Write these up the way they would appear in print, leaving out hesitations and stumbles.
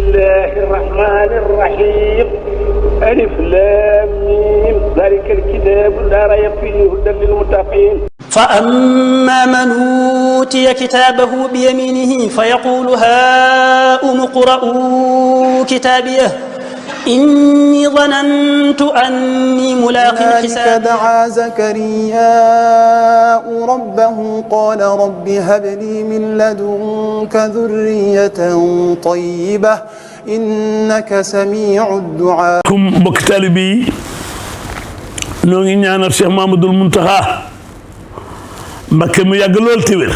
الله الرحمن الرحيم ألف لام ميم ذلك الكتاب لا ريب فيه هدى للمتقين فأما من أوتي كتابه بيمينه فيقول هاؤم اقرءوا كتابيه إني ظننت أني ملاق حسابي دعا زكرياء ربه قال رب هب لي من لدنك ذرية طيبة إنك سميع الدعاء. كم بكتالي بي نوغي ñaanal Cheikh Mamadou Mountakha Mbacké mu yàgg lool te wér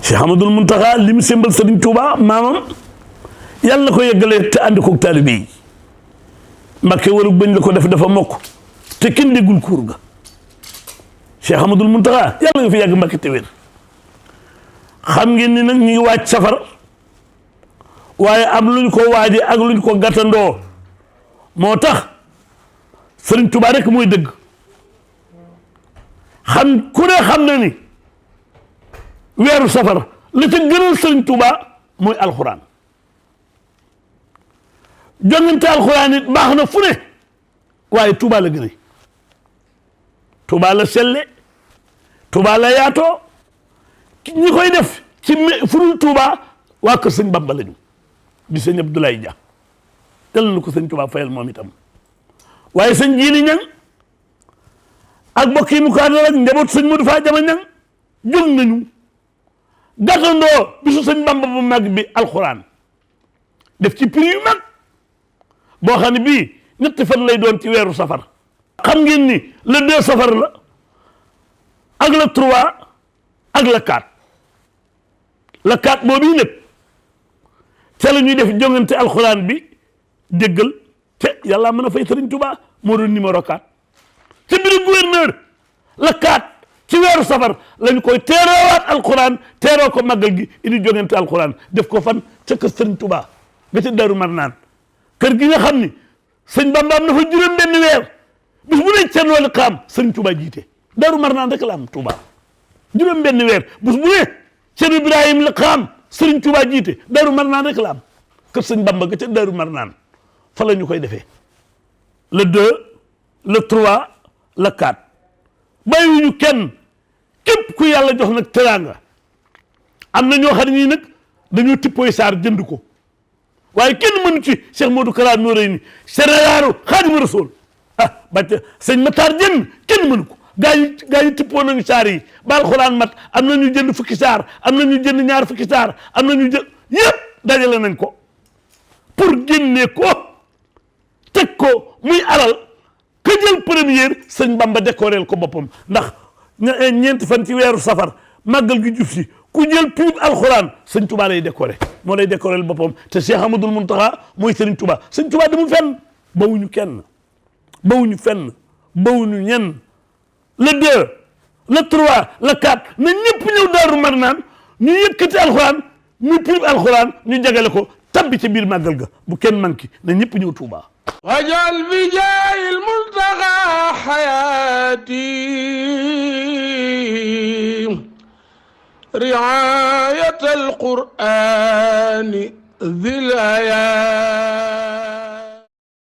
Cheikh Mamadou Mountakha li mu sembal Serigne Touba maamam yàlla na ko yeggalee te ànd koog taalibe yi Mbacké warug bañ la ko def dafa mokk te kenn déggul kuur ga Cheikh Amadou Mountakha yàlla nga fi yàgg Mbacké te wér xam ngeen ni nag ñu ngi waaj safar waaye am luñ ko waaje ak luñ ko gàttandoo moo tax Serigne Touba rek mooy dëgg xam ku ne xam na ni weeru safar la ca gënal Serigne Touba mooy alxuraan jongante alxuraan it baax na fu ne waaye Touba la gën a Touba la selle Touba la yaatoo ñi koy def ci furul Touba waa kër sëñ Bamba lañu di sëñ Abdoulaye Dia tel na ko sëñ Touba fayal moom itam waaye sëñ Jili Ñang ak mbokk yi mu ko àndal ak njaboot sëñ Modou Fa Jama Ñang jóg nañu gàttandoo bisu sëñ Bamba bu mag bi alxuraan def ci prix yu mag boo xam ne bii ñetti fan lay doon ci weeru safar xam ngeen ni le 2 safar la ak le 3 ak le 4 le 4 boobu nag ca la ñuy def jongante alxuraan bi déggal te yàlla mën a fay Sëriñ Tuubaa moo doon numéro 4 ci biir gouverneur le 4 ci weeru safar lañu koy teeroowaat alxuraan teeroo ko màggal gi indi jongante alxuraan def ko fan ca kër Sëriñ Tuubaa nga ca Daaru Marnaan kër gi nga xam ni sëñ Bamba am na fa juróom benn weer bis bu ne seen wàllu xaam sëñ Touba jiite Daaru Marnaan rek la am Touba juróom benn weer bis bu ne seen Ibrahim la xaam sëñ Touba jiite Daaru Marnaan rek la am kër sëñ Bamba ga ca Daaru Marnaan fa la ñu koy defee le 2 le 3 le 4 bàyyiwuñu kenn képp ku yàlla jox nag teraanga am na ñoo xam ne nag dañoo tippooy saar jënd ko waaye kenn mënu ci Cheikh Modou Kara Noreyni sénéraru Xaadimu Rasuul ba sëñ Matar Jën kenn mënu ko gaa yi tippoo nañu saar yi ba alxuraan mat am na ñu jënd fukki saar am na ñu jënd ñaar fukki saar am na ñu jënd yëpp dajale nañ ko pour génne ko teg ko muy alal ka jël première sëñ Bamba décoreel ko boppam ndax ñeenti fan ci weeru safar màggal gi jub si ku jël piib alxuraan sëñ Touba lay décoré moo lay décoré boppam te Cheikh Amadou Mountakha mooy Sëriñ Touba sëñ Touba demul fenn bawuñu kenn bawuñu fenn bawuñu ñenn le 2 le 3 le 4 na ñëpp ñëw Daaru Marnaan ñu yëkkati alxuraan ñu piib alxuraan ñu jagale ko tabbi ci biir màggal ga bu kenn manki na ñëpp ñëw Touba wajal bi jaayil Mountakha xayaati رعاية القرآن ذي الآيات